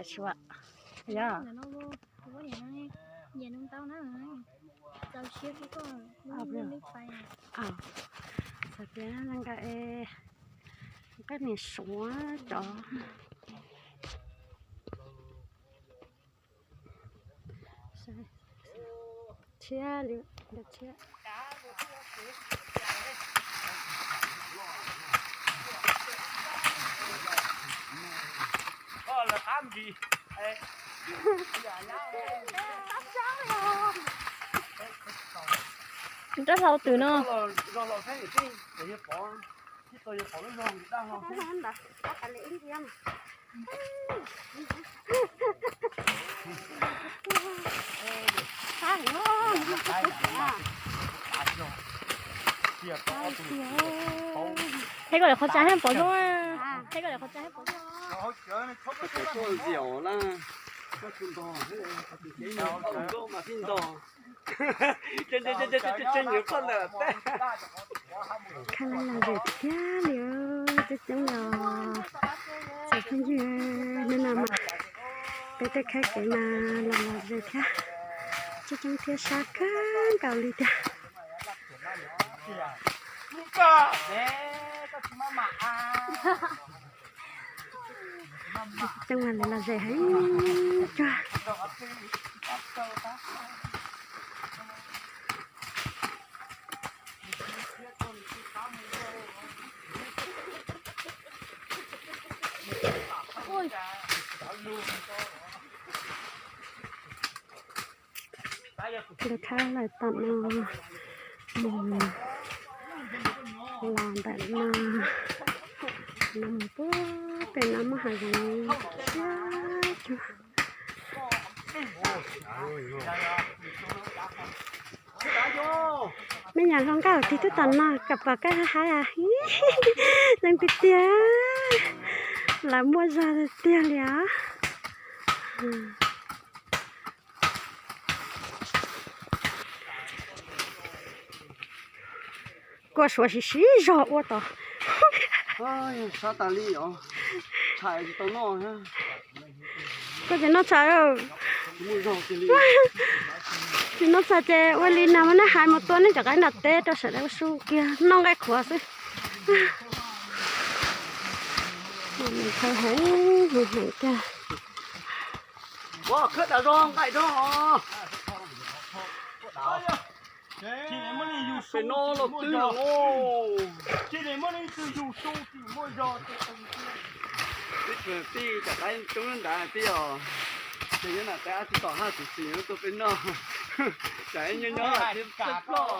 Suav, yog. Txawm tias nqa, nqa niam Suav cov tshiab li, tshiab. Rab hlau twg no? Thaij koj lawv qhov tsav thiab pom zoo. Thaij koj lawv qhov tsav thiab pom zoo. Qhov tsav tuaj ziaum na, koj tsis ntog, tus kev ntog mas tsis ntog. Tseem nyuam qhuav lawm. Khab laj lom zem thiab li, coob coob li os. Tsoom phooj ywg, hnub no mas peb tuaj khawb kev mas los lom zem thiab, coob coob thiab sab kawg nkaus li tiag. Coob mas lawv lom zem heev cuag. Lawv khawb lawm tom no mus los ntawm no, no mus puag pem no muaj hav zoov siab cuag. Me nyuam hluas nkauj tig tuaj tom no kom pom koj hais, zoo tiag tiag, lawv muaj zog tiag tiag li os. Kua Suav siv siv zog ua tod. Sab tas li os, tshais tsis tau noj. Koj tsis noj tshais? Tsis noj tshais ces ua li no mas nej hais mus tua nej cov qaib nram teb rau sawv daws ua su kiag noj nqaij qhuav xwb. Khawb heev, heev tiag. Khawb tas zog nqaij zog. Pem no los twb los. Tib tug tij cov qaib coob ntawd tij os. Ces nyob nram tab tsis tom haj tsis txim tuaj peb noj. Tsam nyob nyob tsis ploj.